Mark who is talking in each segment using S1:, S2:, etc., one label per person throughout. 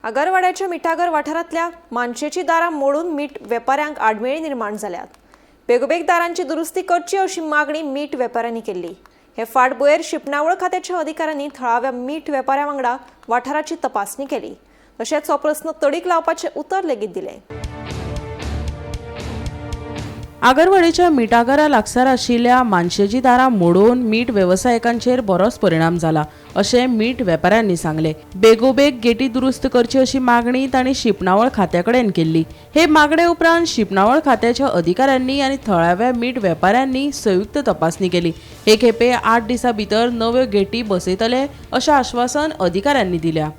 S1: आगरवाड्याच्या मिठागर वाठारांतल्या मानशेची दारां मोडून मीठ वेपाऱ्यांक आडमेळी निर्माण जाल्यात. बेगोबेग दारांची दुरुस्ती करची अशी मागणी मीठ वेपाऱ्यांनी केल्ली. हे फाटभुंयेर शिंपणावळ खात्याच्या अधिकाऱ्यांनी थळाव्या मीठ वेपाऱ्यां वांगडा वाठाराची तपासणी केली. तशेंच हो प्रस्न तडीक लावपाचें उतर लेगीत दिलें.
S2: आगरवाडेच्या मिठागरा लागसार आशिल्ल्या मानशेची दारां मोडून मीठ वेवसायिकांचेर बरोच परिणाम जाला अशें मीठ वेपाऱ्यांनी सांगलें. बेगोबेग गेटी दुरुस्त करची अशी मागणी तांणी शिंपणावळ खात्या कडेन केल्ली. हे मागणे उपरांत शिंपणावळ खात्याच्या अधिकाऱ्यांनी आनी थळाव्या मीठ वेपाऱ्यांनी संयुक्त तपासणी केली. हे खेपे 8 दिसां भितर नव्यो गेटी बसयतले अशें आश्वासन अधिकाऱ्यांनी दिल्या.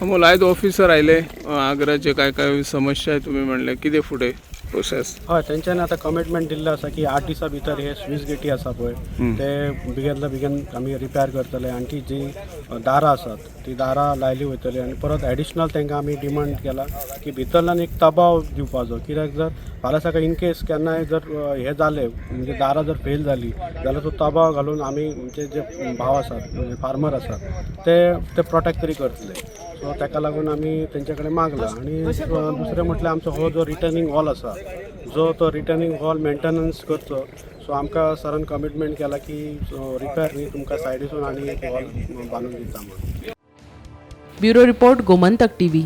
S3: अमोल, आयज ऑफिसर आयले आग्राचे, काय काय समस्या आहे तुम्ही म्हणले, कितें फुडें प्रोसेस?
S4: हय, तेंच्यांनी आतां कमिटमेंट दिल्लें आसा की 8 दिसां भितर हे स्वीस गेटी आसा पळय, ते बेगिनल्या बेगीन आमी रिपेर करतले आनी ती जी दारां आसात ती दारां लायली वयतली. आनी परत एडिशनल तांकां आमी डिमांड केला की भितरल्यान एक दबाव दिवपाचो, कित्याक जर फाल्यां सकाळी इन केस केन्नाय जर हें जालें, म्हणजे दारां जर फेल जाली जाल्यार तो दबाव घालून आमी आमचे जे भाव आसात, म्हणजे फार्मर आसात, ते ते प्रोटेक्ट तरी करतले. सो ताका लागून आमी तेंचे कडेन मागला. आनी दुसरें म्हटल्यार आमचो हो जो रिटर्निंग हॉल आसा, जो तो रिटर्निंग हॉल मेंटेनन्स करचो. सो आमकां सरान कमिटमेंट केला की रिपेर न्ही, तुमकां सायडीसून आनी एक हॉल बांदून दिता म्हणून.
S2: Bureau report, Gomantak TV.